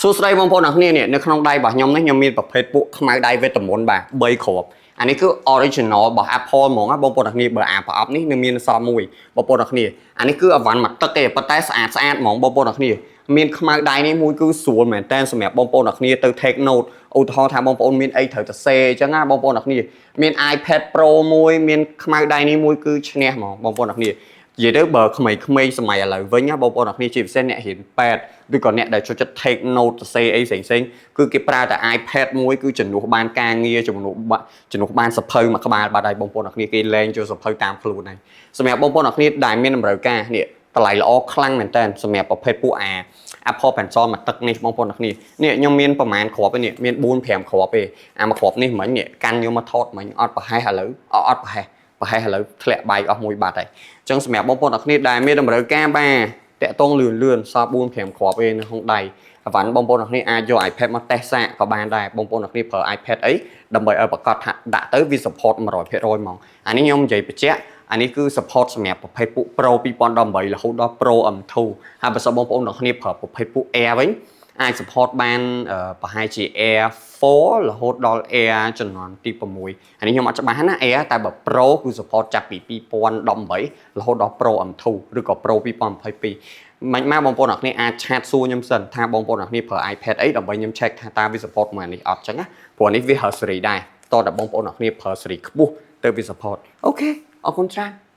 សួស្តីបងប្អូនអរគ្នានេះនៅក្នុងដៃរបស់ខ្ញុំនេះខ្ញុំមានប្រភេទពួកខ្មៅដៃវេទមន្តបាទ3គ្រាប់អានេះគឺ original របស់ Apple ហ្មងណាបងប្អូនអរគ្នាបើអាប្រអប់នេះនៅមានសល់មួយបងប្អូនអរគ្នាអានេះគឺអវ៉ាន់មួយទឹកទេប៉ុន្តែស្អាតស្អាតហ្មងបងប្អូនអរគ្នាមានខ្មៅដៃនេះមួយគឺស្រួលមែនតើសម្រាប់បងប្អូនអរគ្នាទៅ take note ឧទាហរណ៍ថាបងប្អូនមានអីត្រូវទៅសេអញ្ចឹងណាបងប្អូនអរគ្នាមាន iPad Pro មួយមានខ្មៅដៃនេះមួយគឺឈ្នះហ្មងបងប្អូនអរគ្នានិយាយទៅបើក្មេងៗសម័យឥឡូវវិញណាបងប្អូនអរគ្នាជាពិសេសអ្នករៀនពេទ្យឬក៏អ្នកដែលចូលចិត្ត take note សរសេរអីផ្សេងៗគឺគេប្រើតែ iPad មួយគឺជំនួសបានការងារជំនួសបាជំនួសបានសភៅមួយក្បាលបាត់ហើយបងប្អូនអរគ្នាគេលែងចូលសភៅតាមខ្លួនហើយសម្រាប់បងប្អូនអរគ្នាដែលមានតម្រូវការនេះតម្លៃល្អខ្លាំងមែនតើសម្រាប់ប្រភេទពួកអា Apple Pencil មួយទឹកនេះបងប្អូនអរគ្នានេះខ្ញុំមានប្រហែលគ្រាប់ឯនេះមាន4 5គ្រាប់ទេអាមួយគ្រាប់នេះមិញនេះកាន់យកមកថតមិញអត់ប្រហែសឥឡូវអត់ប្រហែសប្រហែសឥឡូវធ្លាក់បែកអស់មួយបាត់ហើយអញ្ចឹងសម្រាប់បងប្អូនអរគ្នាដែលមានតម្រូវការបាទតាក់តងលឿនលឿនសល់4 5គ្រាប់ឯនៅក្នុងដៃអវ៉ាន់បងប្អូនអរគ្នាអាចយក iPad មកតេស្តសាកក៏បានដែរបងប្អូនអរគ្នាប្រើ iPad អីដើម្បីឲ្យប្រកាសថាដាក់ទៅវា support 100%ហ្មងអានេះខ្ញុំនិយាយបញ្ជាក់អានេះគឺ support សម្រាប់ប្រភេទពួក Pro 2018រហូតដល់ Pro M2 ហើយបើសិនបងប្អូនទាំងគ្នាប្រើប្រភេទពួក Air វិញអាច support បានប្រហែលជា Air 4រហូតដល់ Air ជំនាន់ទី6អានេះខ្ញុំអត់ច្បាស់ណា Air តែបើ Pro គឺ support ចាប់ពី2018រហូតដល់ Pro M2 ឬក៏ Pro 2022មិនមកបងប្អូនអរគ្នាអាច chat សួរខ្ញុំសិនថាបងប្អូនអរគ្នាប្រើ iPad អីដើម្បីខ្ញុំ check ថាតើវា support មកនេះអត់ចឹងណាព្រោះនេះវាហើសេរីដែរតោះតែបងប្អូនអរគ្នាប្រើសេរីខ្ពស់ទៅវា support OK អរគុណច្រើន។